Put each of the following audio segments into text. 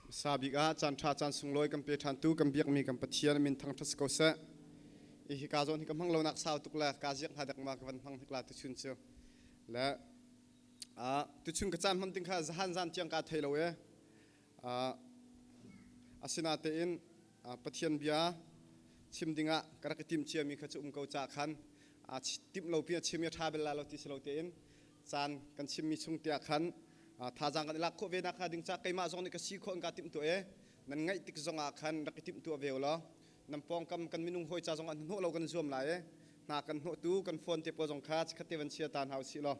Sa bik ah caan ṭha caan sunglawi kan pe ṭhantu kan biakmi kan Pathian min thangṭhat si ko seh. I hi ka zawn hi ka hmang lo nak sau tuk le ka ziak hna dek ma ka van hmang hnik la tuchun cu. Le tuchun ka caan hman ding kha zahan zan tiang ka thei lo e. Asinatein Pathian bia chim dingah ka rak i tim ciami kha cu um ko ca khan timh lo pi a chim i a ṭha bel la lo ti si lo tein caan kan chimmi chung tiah khan thazaang kan i lak khawh ve nak hnga ding ca keimah zong nih ka si khawh in kaa timh tuah e nan ngaih tik zong ah khan rak i timh tuah ve law nan pawngkam kan minung hawi ca zong ah hnawh lo kan zuam lai e hna kan hnawhtu kan phone te pawl zong kha chikkhat te van chia ta hna usih law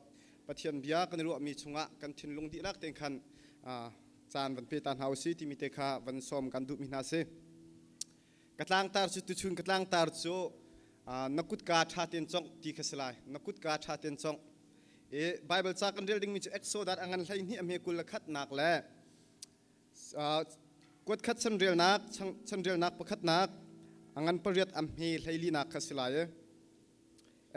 Pathian bia kan i ruahmi chungah kan thinlung dihlak tein khan caan van pe ta hna usih timi te kha van sawm kan duhmi hna si. Ka tlangtar cu tuchun ka tlangtar cu na kutka ṭha tein congh ti kha si lai. Na kutka ṭha tein congh. I Bible ca kan rel dingmi cu Exodus a ngan 12 a hme 21nak le kuat khat chanrelnak chanrelnak pakhatnak a ngan pariat a hme 14nak kha si lai.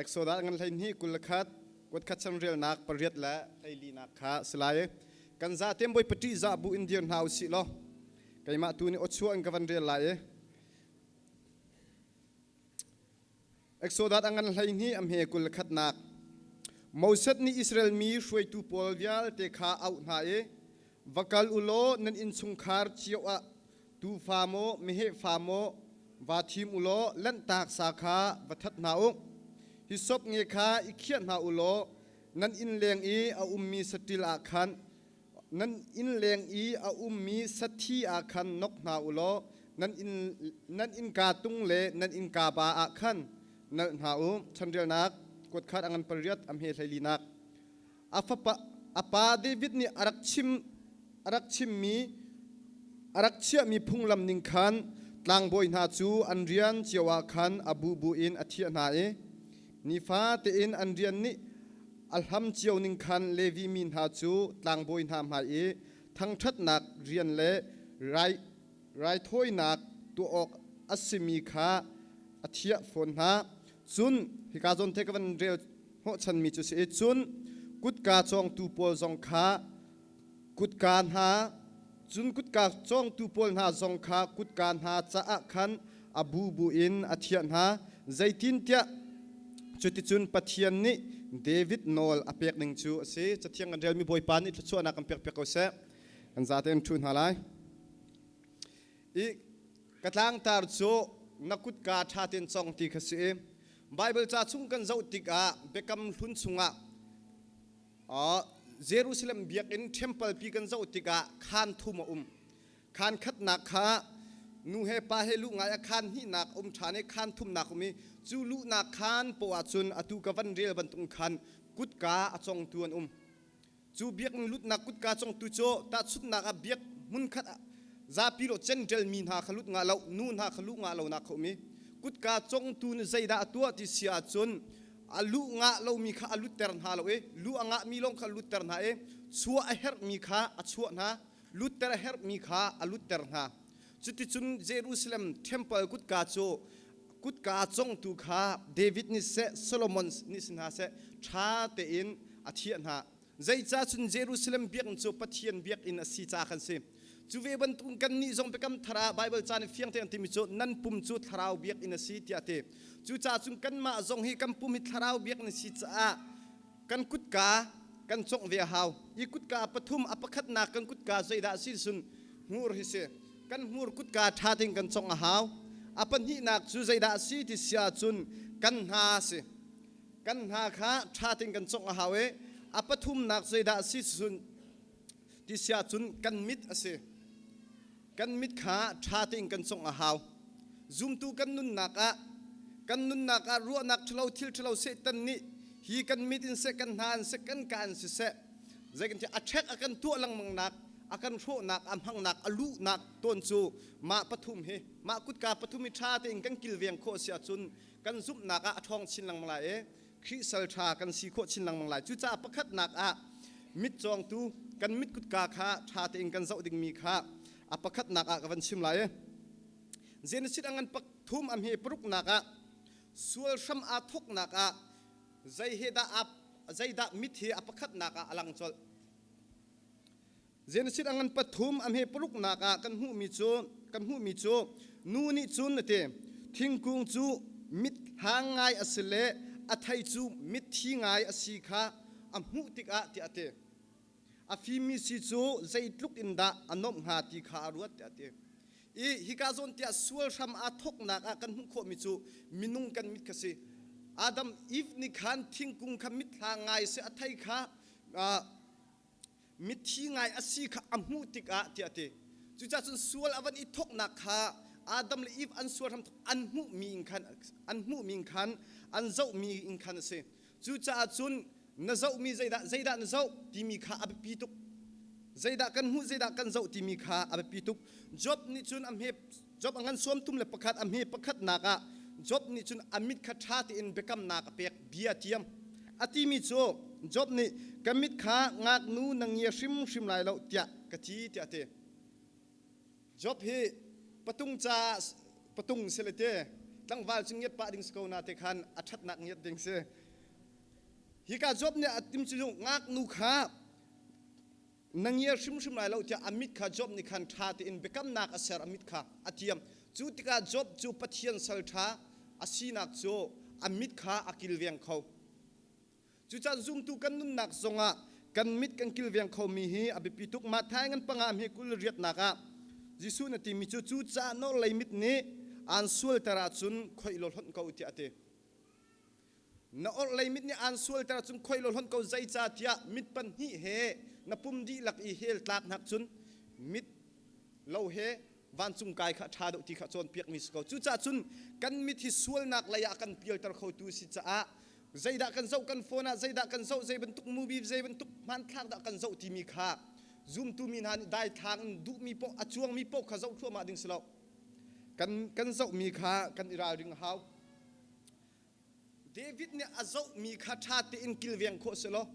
Exodus ngan 12 21 kuat khat chanrelnak pariat le 14nak kha si lai. Kan za tem boi pati za bu in dir hna usih law keimah tu nih awchuah in ka van rel lai i Exodus a ngan 12 a hme 21nak Moses nih Israel mi hruaitu pawl vialte kha auh hna i va kal u law nan innchungkhar cio ah tuufa maw meheh fa maw vaa thim u law lanhtak sa kha va that hna u hisop nge kha i khiah hna u law nan inn leng i a ummi saṭil ah khan nan inn leng i a ummi sathi ah khan nok hna u law nan inn nan innka tung le nan innka ba ah khan nalh hna u. Chanrialnak kuat khat a ngan pariat a hme 14nak. A fapa a pa David nih a rak chim a rak chimmi a rak chiahmi phunglam ning khan tlangbawi hna cu an rian cio ah khan a bubu in a thiah hna i nifa tein an rian nih A hlam cio ning khan Levi mi hna cu tlangbawi hna hmai i thangṭhatnak rian le rai, raithawinak tuah awk a simi kha a thiah fawn hna. Cun hika zawn te ka van rel hnawhchanmi cu si i cun kutka cawngtu pawl zong kha kutka hna cun kutka cawngtu pawl hna zong kha kutka hna caah khan a bubu in a thiah hna. Zeitintiah cuticun Pathian nih David nawl a pek ning cu a si. Cathiang kan relmi Bawipa nih thluachuahnak kan pek piak ko seh. Kan zate in ṭhu hna lai. I ka tlangtar cu na kutka ṭha tein cong ti kha si i Bible ca chung kan zoh tikah Biakam Hlun chungah Jerusalem biakinn temple pi kan zoh tikah khaan thum a um. Khaan khatnak kha nu he pa he luh ngai a khaan hnihnak um ṭhan i khaan thumnak um i cu luhnak khaan poah cun atu ka van rel bantuk khan kutka a congtu an um. Cu biakinn lutnak kutka congtu cu tahchunhnak ah biak hmunkhat ah zapi lo Gentile mi hna kha lut ngah lo, nu hna kha luh ngah lonak kha um i kutka congtu nih zeidah a tuah ti si ahcun a luh ngah lomi kha a lutter hna lo i luh a ngahmi lawng kha a lutter hna i chuah a herhmi kha a chuah hna lutter a herhmi kha a lutter hna cuticun Jerusalem temple kutka cu kutka congtu kha David nih seh Solomon nih si hna seh ṭha tein a thiah hna Zeicah cun Jerusalem biakinn cu Pathian biakinn a si caah khan si. Cu ve bantukin kannih zong Biakam Thar ah Baibal ca nih fiang tein an timi cu nan pum cu thlarau biakinn a si tiah a ti. Cucaah cun kanmah zong hi kan pum hi thlarau biakinn a si caah kan kutka kan congh ve a hau. I kutka pathum a pakhatnak kan kutka zeidah a si cun hmur hi si. Kan hmur kutka ṭha tein kan congh a hau. A pahnihnak cu zeidah a si ti si ahcun kan hna a si. Kan hna kha ṭha tein kan congh a hau i a pathumnak zeidah a si cun ti si ahcun kan mit a si. Kan mit kha ṭha tein kan congh a hau. Zumtu kan nunnak ah kan nunnak ah ruahnak ṭhalo thil ṭhalo Satan nih hi kan mit in seh kan hna in seh kan ka in siseh zeitintiah a ṭhek a kan tuah lengmangnak a kan hrawhnak a hmangnak a luhnak tawn cu mah pathum hi mah kutka pathum hi ṭha tein kan kilveng khawh si ahcun kan zumhnak ah a ṭhawng chin lengmang lai i Khrih sal ṭha kan si khawh chin lengmang lai. Cucaah pakhatnak ah mit cawngtu kan mit kutka kha ṭha tein kan zoh dingmi kha a pakhatnak ah ka van chim lai. Genesis a ngan pakthum a hme paruknak ah sual hram aa thawknak ah zei he dah zeidah mit hi a pakhatnak ah a lang colh. Genesis a ngan pathum a hme paruknak ah kan hmuhmi cu kan hmuhmi cu nu nih cun a ti thingkung cu mit hang ngai a si le a thei cu mitthi ngai a si kha a hmuh tikah tiah a ti. A fimmi si cu zeitluk in dah a nuamh hnga ti kha a ruat tiah a ti. I hika zawn tiah sual hram aa thawknak ah kan hmuh khawhmi cu minung kan mit kha si. Adam Eve nih khan thingkung kha mithla ngai si a thei kha mithi ngai a si kha a hmuh tikah tiah a ti. Cucaah cun sual a van i thawknak kha Adam le Eve an sual hram an hmuhmi in khan an hmuhmi in khan an zohmi in khan a si. Cucaah cun na zohmi zeidah zeidah na zoh timi kha a biapi tuk. Zeidah kan hmuh zeidah kan zoh timi kha a biapi tuk. Job nih cun a hme Job a ngan suam thum le pakhat a hme pakhatnak ah Job nih cun a mit kha ṭha tein biakamnak a pek bia tiam. A timi cu Job nih ka mit kha ngaknu na ngia hrimhrim lai lo tiah ka ti tiah a ti. Job hi patung caah patung si le te tlangval cu ngiat pah ding si ko na te khan a ṭhatnak ngiat ding si. Hika Job nih a tim cu ngaknu kha na ngiar hrimhrim lai lo tiah a mit kha Job nih khan ṭha tein biakamnak a ser a mit kha a tiam. Cu tikah Job cu Pathian sal ṭha a sinak cu a mit kha a kilveng kho. Cucaah zumtu kan nunnak zongah kan mit kan kilveng khomi hi a biapi tuk. Matthai ngan panga hme 20 riatnak ah Jesuh na timi cu cucaah nawlei mit nih aan sualter ahcun khoih law hlonh ko tiah a ti. Na orhlei mit nih aan sualter ahcun khoi law hlonh ko zeicahtiah mit pahnih he na pum dihlak i hell tlak hnak cun mit lo he vancung kai kha ṭha deuh ti kha cawnpiakmi si ko. Cucaah cun kan mit hi sualnak lei ah kan pialter khotu si caah zeidah kan zoh kan phone ah zeidah kan zoh zei bantuk movie zei bantuk hmanthlak dah kan zoh timi kha zumtu mi hna nih daithlang in duhmi paoh a cuangmi paoh kha zoh thluahmah ding si lo. Kan kan zohmi kha kan i ralring a hau. David nih a zohmi kha ṭha tein kilveng khawh selaw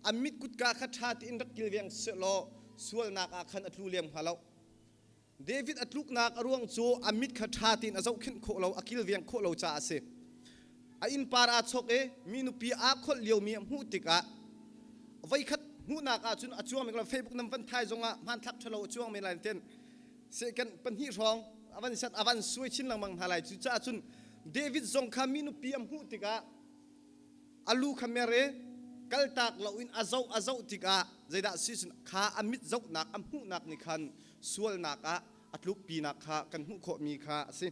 a mit kutka kha ṭha tein rak kilveng selaw sualnak ah khan a tlu lem hnga lo. David a tluknak a ruang cu a mit kha ṭha tein a zohkhenh khawh lo, a kilveng khawh lo caah a si. A innpar aa chok i mi nupi aa kholh liomi a hmuh tikah voikhat hmuhnak ahcun a cuang men Facebook nan van thai zongah hmanthlak ṭhalo a cuang men lai ten second pahnih hrawng a van set a van suai chin lengmang hna lai. Cucaah cun David zong kha mi nupi a hmuh tikah a lu kha mer i kaltak loin a zoh a zoh tikah zeidah si cun kha a mit zohnak a hmuhnak nih khan sualnak ah a tlukpinak kha kan hmuh khawhmi kha a si.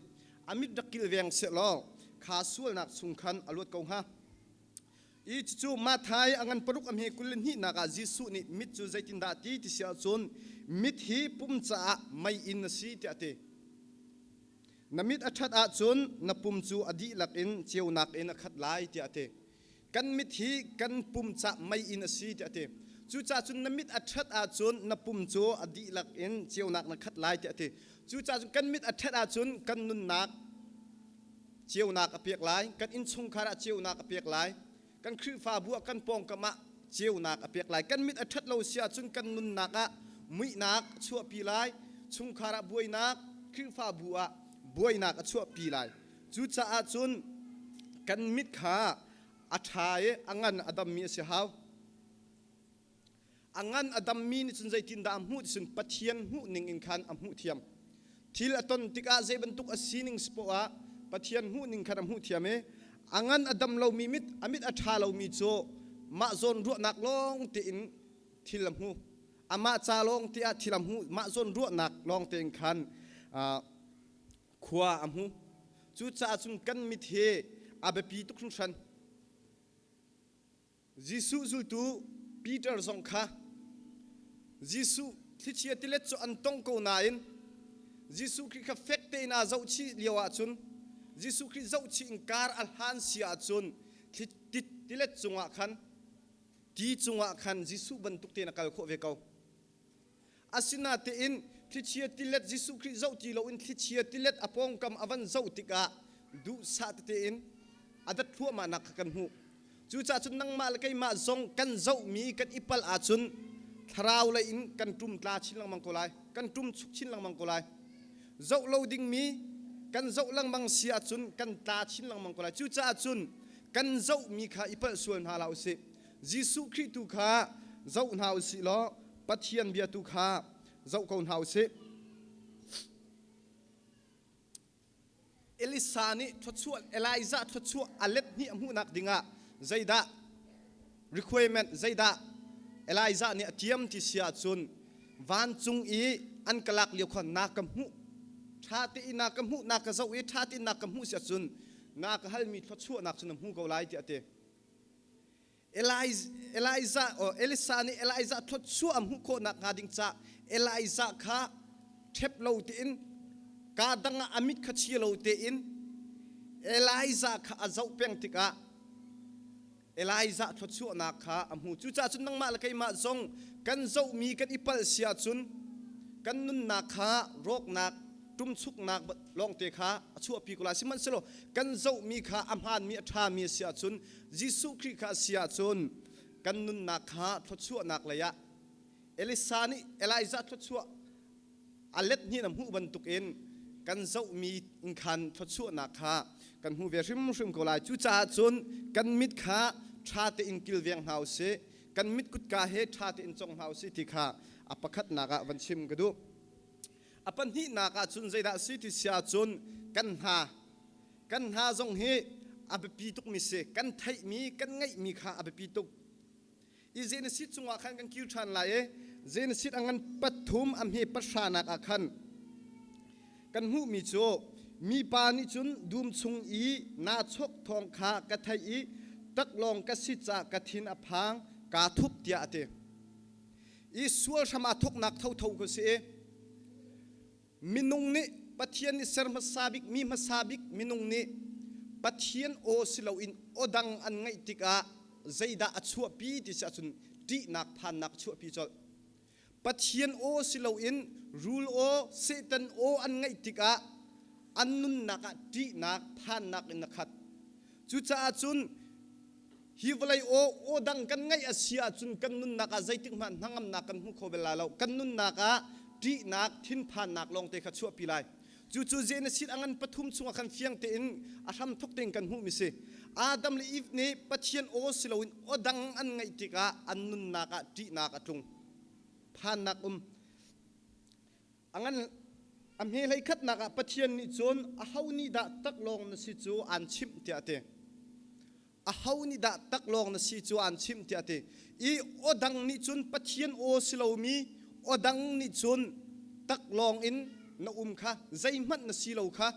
A mit rak kilveng sehlaw kha sualnak chung khan a luat ko hnga. I cucu Matthai a ngan paruk a hme 22nak ah Jesuh nih mit cu zeitindah ti ti si ahcun mit hi pum caah meiinn a si tiah a ti. Na mit a ṭhat ahcun na pum cu a dihlak in ceunak in a khat lai tiah a ti. Kan mit hi kan pum cah meiinn a si tiah a ti. Cucaah cun na mit a ṭhat ahcun na pum cu a dihlak in ceunak na khat lai tiah a ti. Cucaah cun kan mit a ṭhat ahcun kan nunnak ceunak a pek lai, kan innchungkhar ah ceunak a pek lai, kan Khrihfabu ah kan pawngkam ah ceunak a pek lai. Kan mit a ṭhat lo si ahcun kan nunnak ah muihnak a chuahpi lai, chungkhar ah buainak, Khrihfabu ah buainak a chuahpi lai. Cucaah cun kan mit kha a ṭha i a ngan a dammi a si hau. A ngan a dammi nih cun zeitindah a hmuh cun Pathian hmuh ning in khan a hmuh thiam. Thil a ton tikah zei bantuk a sining si poah ah Pathian hmuh ning khan a hmuh thiam i a ngan a dam lomi mit a mit a ṭha lomi cu mah zawn ruahnak lawng tein thil a hmu. Amah ca lawng te ah thil a hmu. Mah zawn ruahnak lawng tein khan khua a hmu. Cucaah cun kan mit hi a biapi tuk hringhran. Jesuh zultu Peter zong kha Jesuh thlichia tilet cu an tong ko nain Jesuh Khrih kha fek tein aa zohchih lio ahcun Jesuh Khrih zohchih in kar a hlan si ahcun tilet cungah khan ti cungah khan Jesuh bantuk tein a kal khawh ve ko. Asinatein thlichia tilet Jesuh Khrih zoh ti loin thlichia tilet a pawngkam a van zoh tikah duhsah tete in a dat thluahmahnak kha kan hmuh. Cucaah cun nangmah le keimah zong kan zohmi kan i palh ahcun thlarau lei in kan ṭum tla chin lengmang ko lai, kan ṭum chuk chin lengmang ko lai. Zoh lo dingmi kan zoh lengmang si ahcun kan tla chin lengmang ko lai. Cucaah cun kan zohmi kha i palh sual hna hlah usih. Jesuh Khrih tu kha zoh hna usih law. Pathian bia tu kha zoh ko hna usih. Elisa nih thluachuah Elijah thluachuah a let hnih a hmuhnak dingah zeidah requirement zeidah Elijah nih a tiam ti si ahcun vancung i an ka lak lio kha na ka hmuh ṭha tein na ka hmuh na ka zoh i ṭha tein na ka hmuh si ahcun na ka halmi thluachuahnak cu na hmu ko lai tiah a ti. Elijah, Elisa nih Elijah thluachuah a hmuh khawh nakhnga ding ca Elijah kha ṭhep lo tein kaa dang ah a mit kha chia lo tein Elijah kha a zoh peng tikah Elijah thluachuahnak kha a hmu. Cucaah cun nangmah le keimah zong kan zohmi kan i palh si ahcun kan nunnak kha rawknak ṭumchuknak lawngte kha a chuahpi ko lai. Sihmanhsehlaw kan zohmi kha a hmaanmi a ṭhami a si ahcun Jesuh Khrih kha a si ahcun kan nunnak kha thluachuahnak lei ah Elisa nih Elijah thluachuah a let hnih in a hmuh bantukin kan zohmi in khan thluachuahnak kha kan hmu ve hrimhrim ko lai. Cucaah cun kan mit kha ṭha tein kilveng hna u sih. Kan mit kutka he ṭha tein cong hna u sih ti kha a pakhatnak ah van chim ka duh. A pahnihnak ah cun zeidah a si ti si ahcun kan hna Kan hna zong hi a biapi tukmi si. Kan theihmi, kan ngeihmi kha a biapi tuk. I Genesis cungah khan kan kir ṭhan lai i Genesis a ngan pathum a hme pahranak ah khan kan hmuhmi cu mipa nih cun dum chung i naa chok thawng kha ka theih i taklawng ka si caah ka thin a phang kaa thup tiah a ti. I sual hram aa thawknak thotho ku si i Minung nih Pathian nih ser hmasa bik mi hmasa bik minung nih Pathian aw si loin aw dang an ngaih tikah zeidah a chuahpi ti si ahcun ṭihnak phannak a chuahpi colh. Pathian aw si loin rul aw, Satan aw an ngaih tikah an nunnak ah ṭihnak phannak in a khat. Cucaah cun hi vawlei aw aw dang kan ngaih a si ahcun kan nunnak ah zeitik hmanh hnangamnak kan hmu kho bel lai lo. Kan nunnak ah ṭihnak, thinphannak lawngte kha chuahpi lai. Cucu Genesis a ngan pathum chungah khan fiang tein a hramthok tein kan hmuhmi si. Adam le Eve nih Pathian aw si loin aw dang an ngaih tikah an nunnak ah ṭihnak a tlung. Phannak um. A ngan a hme hlei khatnak ah Pathian nih cun aho nih dah taklawng na si cu aan chimh tiah a ti. Aho nih dah taklawng na si cu aan chimh tiah a ti. I aw dang nih cun Pathian aw si lomi aw dang nih cun taklawng in na um kha zeihmanh na si lo kha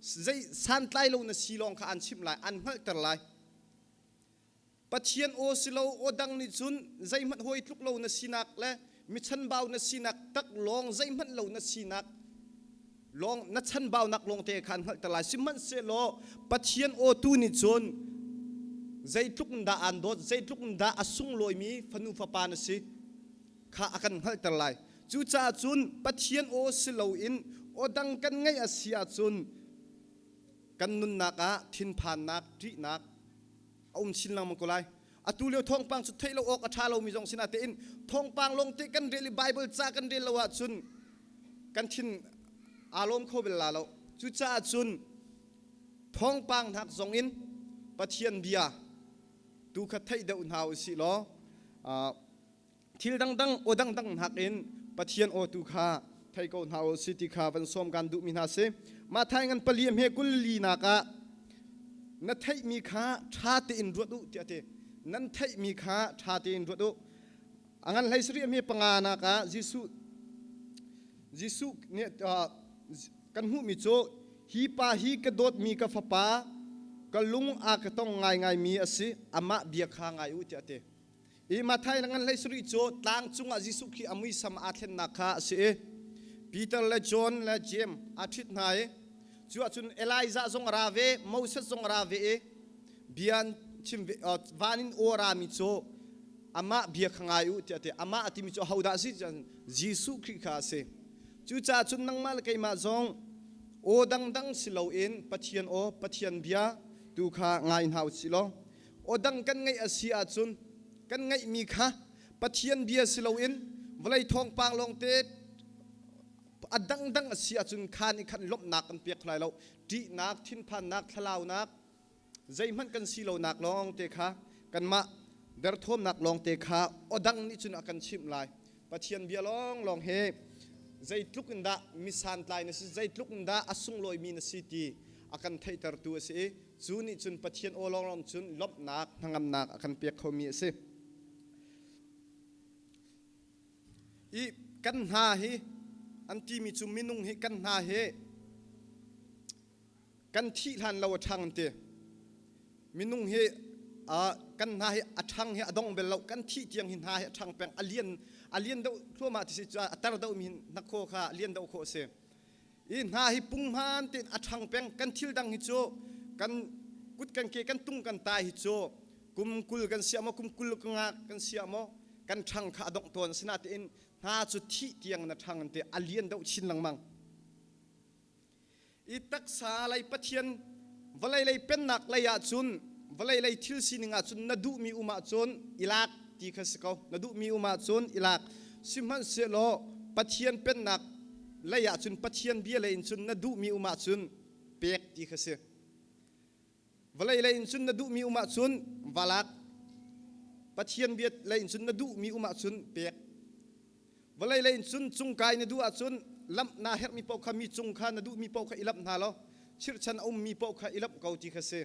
zei santlai lo na si lawng kha aan chimh lai aan hngalhter lai. Pathian aw si lo aw dang nih cun zeihmanh hawi tluk lo na sinak le mi chanbau na sinak tak lawng zeihmanh lo na sinak lawng na chanbaunak lawng te kha an hngalhter lai. Sihmanhsehlaw Pathian aw tu nih cun zeitluk in dah aan dawt, zeitluk in dah a sunglawimi fanu fapa na si kha a kan hngalhter lai. Cucaah cun Pathian aw si loin aw dang kan ngeih a si ahcun kan nunnak ah thinphannak, ṭihnak a um chin lengmang ko lai. Atu lio thawngpang cu theih lo awk a ṭha lomi zong sinah tein thawngpang lawng te kan rel i Bible ca kan rel lo ahcun kan thin aa lawm kho bel la lo. Cucaah cun thawngpang hnak zong in Pathian bia tu kha theih deuh hna u sih law thil dangdang aw dangdang hnak in Pathian aw tu kha thei ko hna u si ti kha van sawm kan duhmi hna si. Matthai ngan pali hme 24 nak ah na theihmi kha ṭha tein ruat u tiah ti. Nan theihmi kha ṭha tein ruat u. A ngan hlei sarih hme panga nak ah Jesuh Jesuh nih kan hmuhmi cu hi pa hi ka dawtmi ka fapa ka lung a ka tong ngaingaimi a si amah bia kha ngai u tiah ti. I Matthai ngan hlei sarih cu tlang cungah Jesuh Khrih a muisam aa thlennak kha a si i Peter le John le Jeim aa ṭhit hna i cu ahcun Elijah zong a ra ve, Moses zong a ra ve i bia an chim ve, van in aw a rami cu amah bia kha ngai u tiah a ti. Amah a timi cu ahodah a si? Jesuh Khrih kha a si. Cucaah cun nangmah le keimah zong aw dangdang si loin Pathian aw, Pathian bia tu kha ngai hna u sih law Aw dang kan ngeih a si ahcun kan ngeihmi kha Pathian bia si loin vawlei thawngpang lawngte a dangdang a si ahcun kha nih khan lawmhnak kan pek lai lo. Ṭihnak, thinphannak, thlalaunak, zeihmanh kan si lonak lawngte kha kanmah derthawmnak lawngte kha aw dang nih cun a kan chimh lai. Pathian bia lawnglawng hi zeitluk in dah mi santlai na si, zeitluk in dah a sunglawimi na si ti a kan theihtertu a si i cu nih cun Pathian aw lawnglawng cun lawmhnak, hnangamnak a kan pek khomi a si. I kan hna hi an timi cu minung hi kan hna hi kan thih hlan lo a ṭhang an ti. Minung hi kan hna hi a ṭhang hi a dong bel lo. Kan thih tiang hi hna hi a ṭhang peng. A lian a lian deuh thluahmah ti si cu a tar deuh mi hnakhaw kha a lian deuh khawh a si. I hna hi punghman tein a ṭhang peng. Kan thil dang hi cu kan kut kan ke kan tung kan tai hi cu kum 20 kan sia maw kum 20 ka ngak kan sia maw kan ṭhang kha a dongh tawn. Asinain hna cu thih tiang na ṭhang an ti. A lian deuh chin lengmang. I taksa lei Pathian vawlei lei pennak lei ahcun vawlei lei thil sining ahcun na duhmi um ahcun i lak ti kha si ko. Na duhmi um ahcun i lak. Sihmanhsehlaw Pathian pennak lei ahcun Pathian bia lei in cun na duhmi um ahcun pek ti kha si. Vawlei lei in cun na duhmi um ahcun va lak. Pathian bia lei in cun na duhmi um ahcun pek. Vawlei lei in cun cungkai na duh ahcun lamh naa herhmi paoh kha mi cung kha na duhmi paoh kha i lamh hna law chirhchan a ummi paoh kha i lamh ko ti kha si.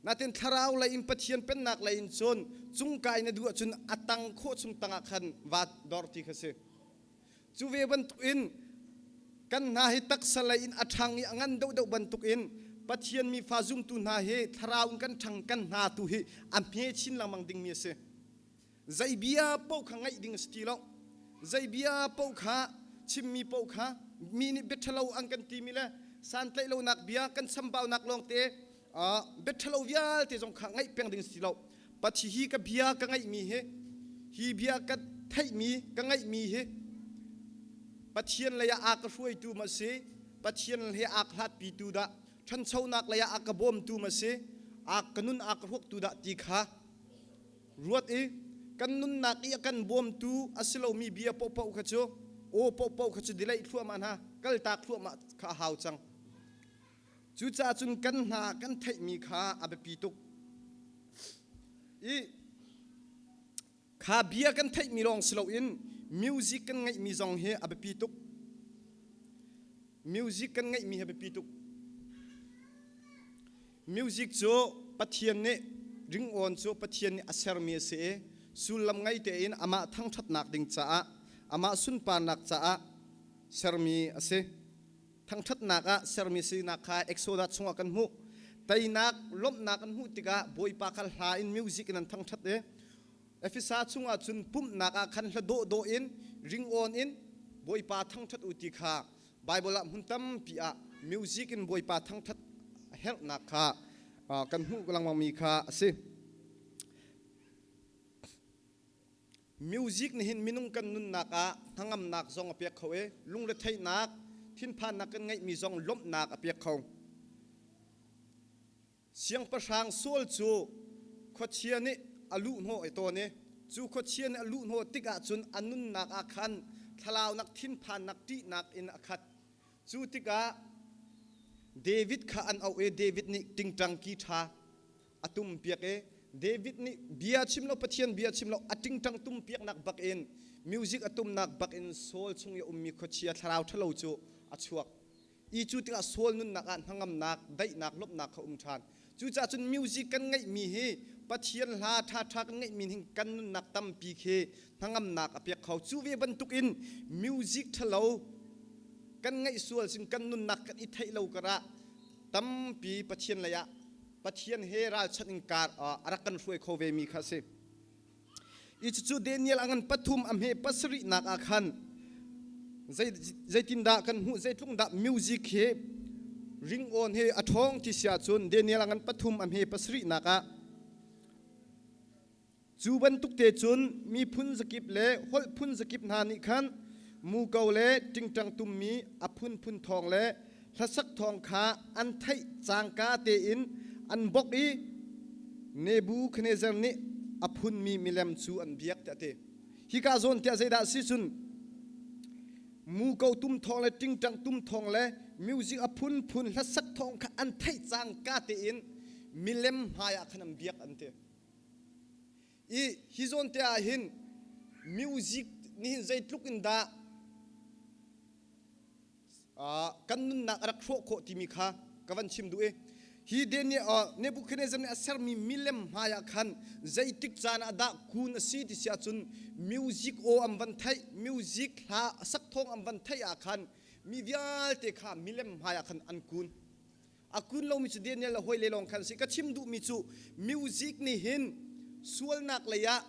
Natin thlarau lei in Pathian pennak lei in cun cungkai na duh ahcun a tang khawh chung tangah khan va dor ti kha si. Cu ve bantukin kan hna hi taksa lei in a ṭhang i a ngan deuhdeuh bantukin Pathian mifa zumtu hna hi thlarau in kan ṭhang kan hna tu hi a hme chin lengmang dingmi a si. Zei bia paoh kha ngaih ding a si ti lo. Zei bia paoh kha chimmi paoh kha mi nih bia ṭhalo an kan timi le santlaih lonak bia kan chambaunak lawngte bia ṭhalo vialte zong kha ngaih peng ding a si ti lo. Pathi hi ka bia ka ngaihmi hi hi bia ka theihmi ka ngaihmi hi Pathian lei ah a ka hruaitu ma si Pathian he aa ka hlatpitu dah ṭhanchonak lei ah a ka bawmtu ma si a ka nun a ka hruaktu dah ti kha ruat i kan nunnak i a kan bawmtu a si lomi bia paohpaoh kha cu aw paohpaoh kha cu dileih thluahmah hna kaltak thluahmah kha a hau cang. Cucaah cun kan hna kan theihmi kha a biapi tuk. I kha bia kan theihmi lawng si loin music kan ngeihmi zong hi a biapi tuk. Music kan ngeihmi hi a biapi tuk. Music cu Pathian nih ringawn cu Pathian nih a sermi a si i sullam ngei tein amah thangṭhatnak ding caah amah sunparnak caah sermi a si. Thangṭhatnak ah sermi sinak kha Exodus chungah kan hmuh. Teinak, lawmhnak an hmuh tikah Bawipa kha hla in music in an thangṭhat i Efesa chungah cun pumhnak ah khan hla dawhdawh in ringawn in Bawipa thangṭhat u ti kha Baibal ah hmun tampi ah music in Bawipa thangṭhat a herhnak kha kan hmuh lengmangmi kha a si. Music nih hin minung kan nunnak ah hnangamnak zong a pek kho i lungretheihnak, thinphannak kan ngeihmi zong lawmhnak a pek kho. Siangpahrang Saul cu khuachia nih a luhhnawh i tawn i cu khuachia nih a luhhnawh tikah cun a nunnak ah khan thlalaunak, thinphannak, ṭihnak in a khat. Cu tikah David kha an auh i David nih tingtang ki ṭha a tum piak i David nih bia chim lo Pathian bia chim lo a tingtang tum piaknak bak in music a tumnak bak in Saul chung i a ummi khuachia thlarau ṭhalo cu a chuak i cu tikah Saul nunnak ah hnangamnak daihnak lawmhnak kha um ṭhan. Cucaah cun music kan ngeihmi hi Pathian hla ṭhaṭha kan ngeihmi hin kan nunnak tampi khi hnangamnak a pek kho. Cu ve bantukin music ṭhalo kan ngaih sual sin kan nunnak kan i theih lo karah tampi Pathian lei ah Pathian he ralchanh in kar a rak kan hruai kho ve mi kha a si. I cucu Daniel a ngan pathum a hme pasarihnak ah khan zeitindah kan hmuh zeitluk dah music hi ringawn hi a ṭhawng ti si ahcun Daniel a ngan pathum a hme pasarihnak ah Cu bantuk te cun miphun zakip le holh phun zakip hna nih khan muko le ṭingṭang tummi a phunphun thawng le hlasak thawng kha an theih cangka tein an bok i Nebuchadnezzar nih a phunmi milem cu an biak tiah a ti. Hika zawn tiah zeidah a si cun muko tum thawng le ṭingṭang tum thawng le music a phunphun hlasak thawng kha an theih cangka tein milem hmaiah khan an biak an ti. I hi zawn te ah hin music nihin zeitluk in dah kan nunnak a rak hrawh khawh timi kha ka van chim duh i hi Daniel Nebuchadnezzar nih a sermi milem hmai ah khan zeitik caan ah dah kun a si ti si ahcun music aw an van theih, music hla sak thawng an van theih ah khan mi vialte kha milem hmai ah khan an kun. A kun lomi cu Daniel le hawi le lawng khan si. Ka chim duhmi cu music nih hin sualnak lei ah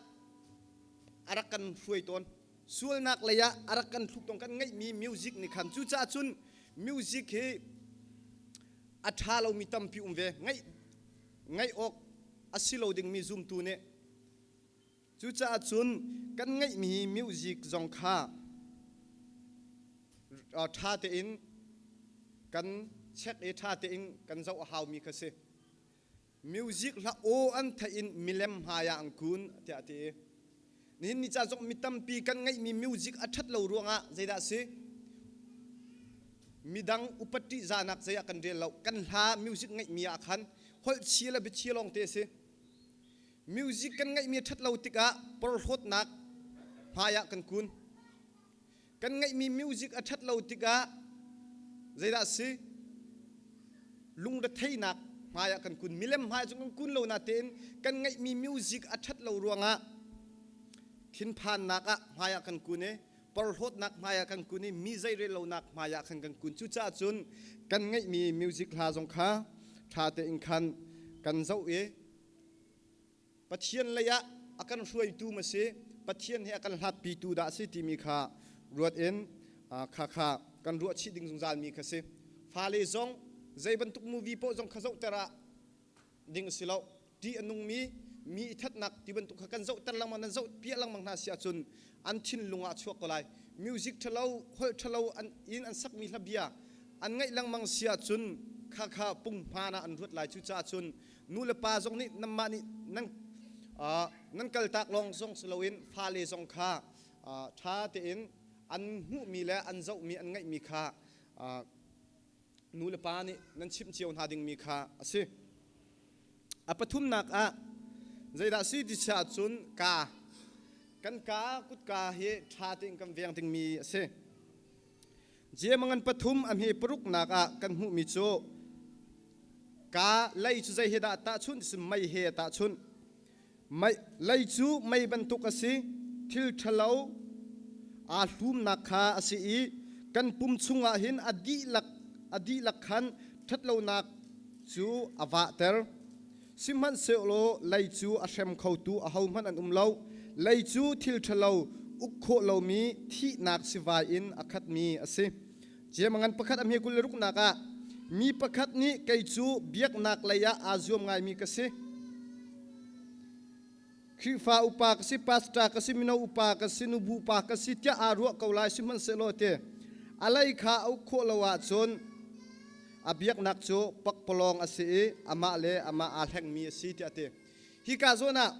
a rak kan hruai tawn. Sualnak lei ah a rak kan thluk tawn kan ngeihmi music nih khan. Cucaah cun music hi a ṭha lomi tampi um ve. Ngaih ngaih awk a si lo dingmi zumtu nih. Cucaah cun kan ngeihmi music zong kha ṭha tein kan check i ṭha tein kan zoh a haumi kha si. Music hla aw an theih in milem hmai ah an kun tiah a ti. Nihin ni caan zong mi tampi kan ngeihmi music a ṭhat lo ruangah zeidah a si? Midang upat ṭihzahnak zei ah kan rel lo. Kan hla music ngeihmi ah khan holh chia le biachia lawngte a si. Music kan ngeihmi a ṭhat lo tikah porhlawtnak hmai ah kan kun. Kan ngeihmi music a ṭhat lo tikah zeidah a si? Lungretheihnak hmai ah kan kun. Milem hmai cu kan kun lo natein kan ngeihmi music a ṭhat lo ruangah thinphannak ah hmai ah kan kun i porhlawtnak hmai ah kan kun i mi zeirel lonak hmai ah khan kan kun. Cucaah cun kan ngeihmi music hla zong kha ṭha tein khan kan zoh i Pathian lei ah a kan hruaitu ma si, Pathian he a kan hlatpitu dah a si timi kha ruat in kha kha kan ruah chih ding zungzalmi kha si. Fale zong zei bantuk movie paoh zong kha zohter ah ding a si lo. Ṭih a nungmi mi i thatnak ti bantuk kha kan zohter lengmang nan zoh piah lengmang hna si ahcun an thinlung ah a chuak ko lai. Music ṭhalo, holh ṭhalo an in an sakmi hla bia an ngaih lengmang si ahcun kha kha punghman ah an ruat lai. Cucaah cun nu le pa zong nih nanmah nih nan nan kaltak lawng zong si loin fale zong kha ṭha tein an hmuhmi le an zohmi an ngaihmi kha nu le pa nih nan chimh cio hna dingmi kha a si. A pathumnak ah zeidah si ti chia cun ka kan ka kutka hi ṭha tein kan veng dingmi a si. Jemangan pathum a hme paruknak ah kan hmuhmi cu ka lei cu zei he dah tahchunh ti mei he a tahchunh. Mei, lei cu mei bantuk a si, thil ṭhalo aa hlumnak kha a si i kan pum chungah hin a dihlak a dihlak khan ṭhatlonak cu a vahter. Sihmanhsehlaw lei cu a hrem khotu ahohmanh an um lo. Lei cu thil ṭhalo uk khawh lomi thihnak sivai in a khatmi a si. Jemangan pakhat a hme 26nak ah mi pakhat nih kei cu biaknak lei ah aa zuam ngaimi ka si. Khrihfa upa ka si, pastor ka si, mino upa ka si, nubu pa ka si tiah aa ruah ko lai sihmanhsehlaw te a lei kha a uk khawh lo ahcun a biaknak cu pakpalawng a si i amah le amah aa hlengmi a si tiah a ti. Hika zawn ah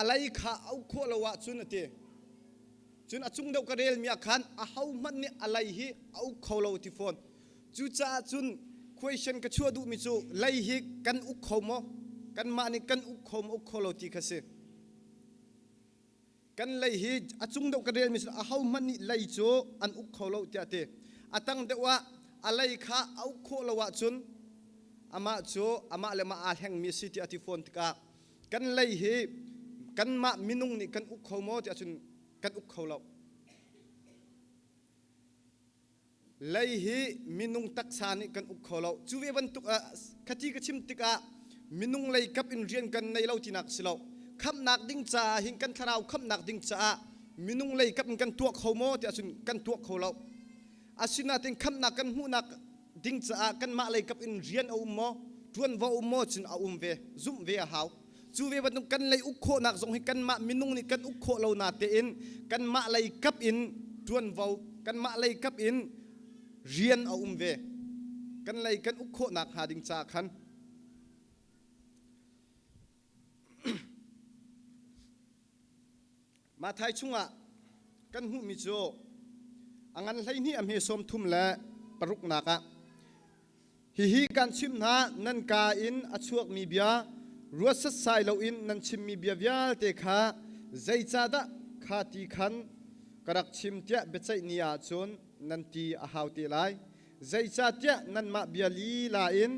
a lei kha a uk khawh lo ahcun a ti. Cun a cung deuh ka relmi ah khan ahohmanh nih a lei hi a uk kho lo ti fawn. Cucaah cun question ka chuah duhmi cu lei hi kan uk kho maw? Kanmah nih kan uk kho maw uk kho lo ti kha si. Kan lei hi a cung deuh ka relmi cu ahohmanh nih lei cu an uk kho lo tiah a ti. A tang deuh ah a lei kha a uk khawh lo ahcun amah cu amah le mah aa hlengmi a si tiah a ti fawn tikah kan lei hi kanmah minung nih kan uk kho maw tiah cun kan uk kho lo. Lei hi minung taksa nih kan uk kho lo. Cu ve bantuk khati ka chim tikah minung lei kap in rian kan nei lo tinak si lo. Khamhnak ding caah hin kan thlarau khamhnak ding caah minung lei kap in kan tuah kho maw tiah cun kan tuah kho lo. Asinain khamhnak kan hmuhnak ding caah kanmah lei kap in rian a um maw, ṭuanvo a um maw cun a um ve, zumh ve a hau. Cu ve bantuk kan lei uk khawhnak zong hi kanmah minung nih kan uk khawh lo na tein kanmah lei kap in ṭuanvo, kanmah lei kap in rian a um ve. Kan lei kan uk khawhnak hnga ding caah khan Matthai chungah kan hmuhmi cu a ngan 12 a hme 36nak ah hihi kan chimh hna nan kaa in a chuakmi bia ruat setsai loin nan chimmi bia vialte kha zeicahdah Kha ti khan ka rak chim tiah biaceih ni ah cun nan ti a hau te lai. Zeicahtiah nanmah bia lila in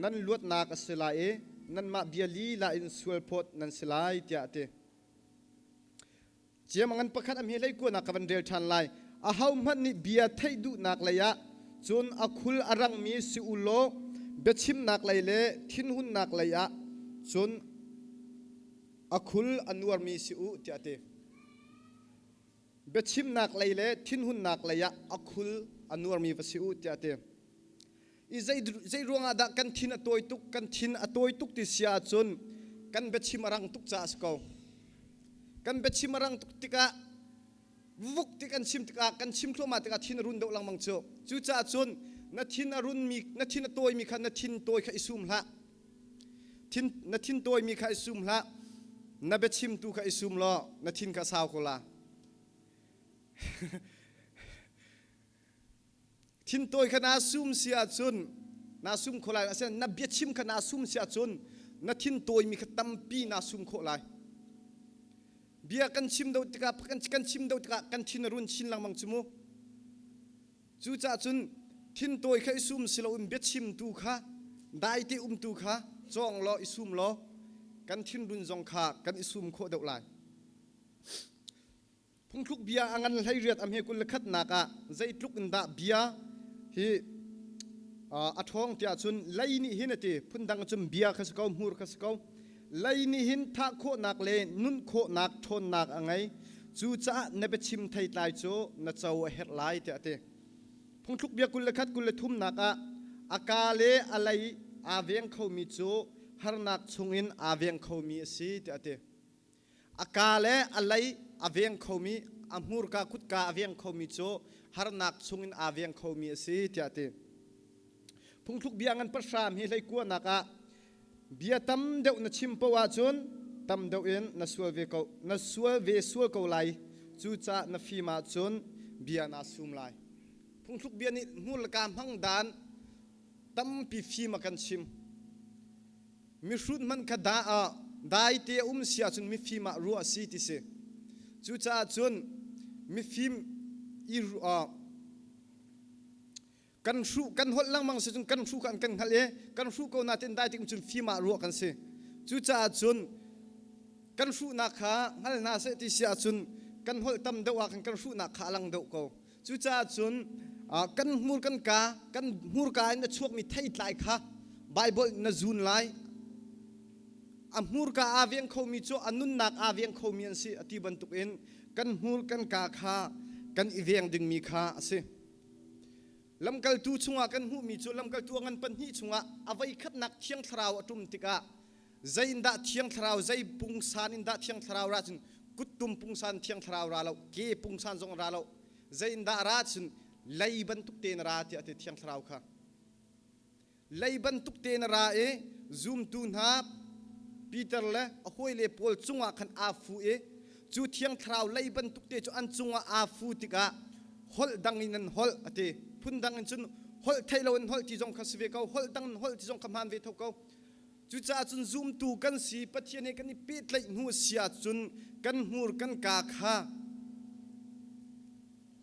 nan luatnak a si lai i nanmah bia lila in sualphawt nan si lai tiah a ti. Ciam ngan pakhat a hme hlei kuanak ka van rel ṭhan lai. Ahohmanh nih bia theih duhnak lei ah cun a khul a rangmi si u law biachimnak lei le thinhunnak lei ah cun a khul a nuarmi si u tiah a ti. Biachimnak lei le thinhunnak lei ah a khul a nuarmi va si u tiah a ti. I zei ruangah dah kan thin a tawi tuk kan thin a tawi tuk ti si ahcun kan biachim a rang tuk caah a si ko. Kan biachim a rang tuk tikah vuk ti kan chim tikah kan chim thluahmah tikah thin a run deuh lengmang cu. Cucaah cun na thin a runmi na thin a tawimi kha na thin tawi kha i sum hlah. Thin na thin tawimi kha i sum hlah. Na biachimtu kha i sum law na thin kha sau ko la. Thintawi kha naa sum si ahcun naa sum kho lai asinain na biachim kha naa sum si ahcun na thintawimi kha tampi naa sum khawh lai. Bia kan chim do tikah kan chim do tikah kan thin a run chin lengmang cu mu. Cucaah cun thintawi kha i sum si loin biachimtu kha daite umtu kha cawng law i sum law kan thinrun zong kha kan i sum khawh deuh lai. Phungthluk bia a ngan 18 a hme 21 nak ah zeitluk in dah bia hi a ṭhawng tiah cun lei nih hin a ti phundang cun bia kha si ko hmur kha si ko lei nih hin thah khawhnak le nun khawhnak ṭhawnnak a ngei cucaah na biachim theitlai cu na co a herh lai tiah a ti phungthluk bia 21 23 nak ah a ka le a lei aa veng khomi cu harnak chungin aa veng khomi a si tiah a ti A ka le a lei a veng khomi, a hmurka kutka a veng khomi cu harnak chungin aa veng khomi a si tiah a ti. Phungthluk bia ngan pahram hi hleikuanak ah bia tam deuh na chim paoh ahcun tam deuh in na sual ve ko na sual ve sual ko lai cucaah na fim ahcun bia naa sum lai. Phungthluk bia nih hmur le ka hmang dan tampi fim a kan chim. Mihrut hmanh kha dah ah daite a um si ahcun mifim ah ruah a si ti si. Cucaah cun mifim i kan hruh kan holh lengmang si cun kan hruh kha an kan hngalh i kan hruh ko nain dai tik cun fim ah ruah kan si. Cucaah cun kan hruhnak kha hngal hna seh ti si ahcun kan holh tam deuh ah khan kan hruhnak kha a lang deuh ko. Cucaah cun kan hmur kan ka kan hmurka in a chuakmi theitlai kha Baibal na zun lai. A hmurka aa veng khomi cu a nunnak aa veng khomi an si a ti bantukin kan hmur kan ka kha kan i veng dingmi kha a si. Lamkaltu chungah kan hmuhmi cu lamkaltu a ngan pahnih chungah a voikhatnak Thiang Thlarau a ṭum tikah zei in dah Thiang Thlarau zei pungsan in dah Thiang Thlarau ra cun kuttum pungsan Thiang Thlarau ra lo ke pungsan zong ra lo zei in dah ra cun lei bantuk tein ra tiah ti Thiang Thlarau kha lei bantuk tein ra i zumtu hna Peter le a hawile pawl cungah khan aa fu i cu Thiang Thlarau lei bantuk te cu an cungah aa fu tikah holh dang in an holh a ti phun dang in cun holh theih lo in holh ti zong kha si ve ko holh dang in holh ti zong kha hmaan ve tho ko Cucaah cun zumtu kan si Pathian he kan i pehtlaih hnu a si ahcun kan hmur kan kaa kha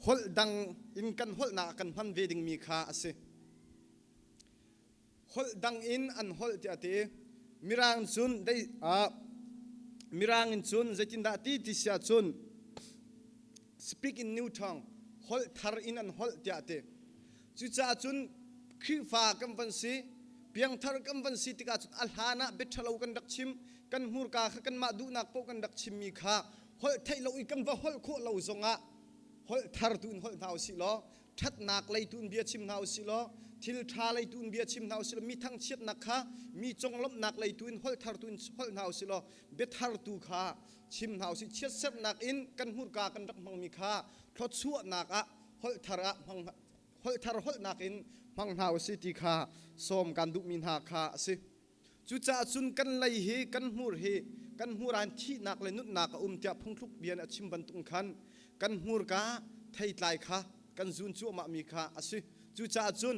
holh dang in kan holhnak ah kan hman ve dingmi kha a si. Holh dang in an holh tiah a ti. Mirang cun dei ah Mirang in cun zeitindah ti ti si ahcun speak in new tongue holh thar in an holh tiah a ti. Cucaah cun Khrihfa kan van si, piangthar kan van si tikah cun a hlan ah biaṭhalo kan rak chim, kan hmurka kha kanmah duhnak paoh kan rak chimmi kha holh theih lo i kan va holh khawh lo zongah holh thar tu in holh hna usih law ṭhatnak lei tu in bia chim hna usih law thil ṭha lei tu in bia chim hna usih law mi thangchiatnak kha mi conglawmhnak lei tu in holh thar tu in holh hna usih law biathar tu kha chim hna usih chiatserhnak in kan hmurka kan rak hmangmi kha thluachuahnak ah holh thar ah hmang holh thar holhnak in hmang hna usih ti kha sawm kan duhmi hna kha a si. Cucaah cun kan lei hi kan hmur hi kan hmur ah thihnak le nunnak a um tiah phungthluk bia nih a chim bantuk khan kan hmurka theitlai kha kan zun cuahmahmi kha a si. Cucaah cun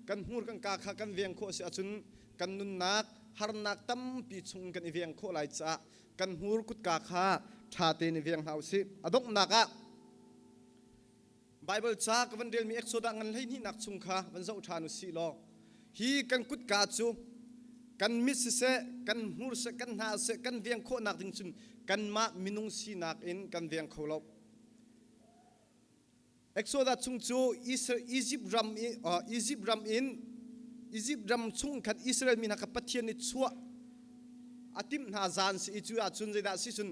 kan hmur kan ka kha kan veng khawh a si ahcun kan nunnak harnak tampi chung kan i veng khawh lai caah kan hmur kutka kha ṭha. ṭha tein i veng hna usih. A donghnak ah Baibal ca ka van relmi Exodus ngan hleihnihnak chung kha van zoh ṭhan u sih law hi kan kutka cu kan mit siseh, kan hmur seh, kan hna seh, kan veng khawhnak ding cun kanmah minung sinak in kan veng kho lo. Exodus chung cu Egypt ram i Egypt ram in Egypt ram chung khan Israel mi hna kha Pathian nih chuah a timh hna zan si i cu ahcun zeidah si cun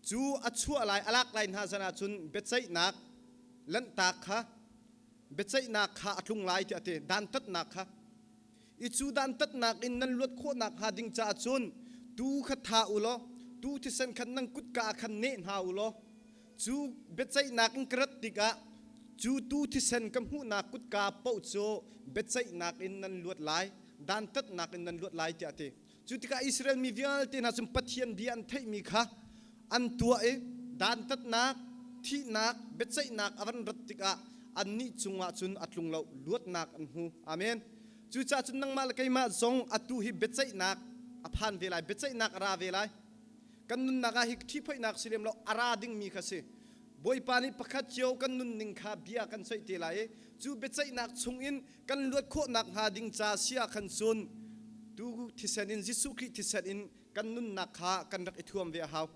cu a chuah lai a lak lai hna zan ahcun biaceihnak lanhtak kha biaceihnak kha a tlung lai tiah a ti dantatnak kha i cu dantatnak in nan luat khawhnak hnga ding caah cun tuu kha tha u law tuu thisen khan nan kutka ah khan neh hna u law cu biaceihnak in ka rat tikah cu tuu thisen ka hmuhnak kutka paoh cu biaceihnak in nan luat lai dantatnak in nan luat lai tiah a ti. Cu tikah Israel mi vialte hna cun Pathian bia an theihmi kha an tuah i dantatnak, thihnak, biaceihnak a van rat tikah annih cungah cun a tlung lo, luatnak an hmu. Amen. Cucaah cun nangmah le keimah zong atu hi biaceihnak a phan ve lai, biaceihnak a ra ve lai. Kan nunnak ah hi ṭhiphoihnak si lem lo, a ra dingmi kha si. Bawipa nih pakhat cio kan nunning kha bia kan ceih te lai i cu biaceihnak chungin kan luat khawhnak hnga ding ca si ah khan cun tu thisen in Jesuh Khrih thisen in kan nunnak kha kan rak i thuam ve a hau.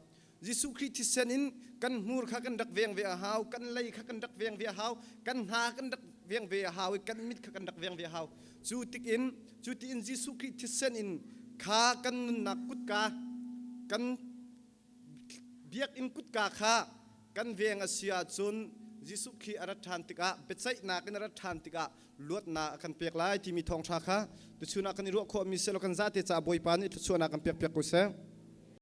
Jesuh Khrih thisen in kan hmur kha kan rak veng ve a hau, kan lei kha kan rak veng ve a hau, kan hna kan rak veng ve a hau i kan mit kha kan rak veng ve a hau. Cu tikin cu tiin Jesuh Khrih thisen in kha kan nunnak kutka kan Biakinn kutka kha kan veng a si ahcun Jesuh Khrih a rat ṭhan tikah biaceihnak in a rat ṭhan tikah luatnak a kan pek lai timi thawngṭha kha tuchun ah kan i ruah khawhmi selaw kan zate caah Bawipa nih thluachuahnak kan pekpiak ko seh.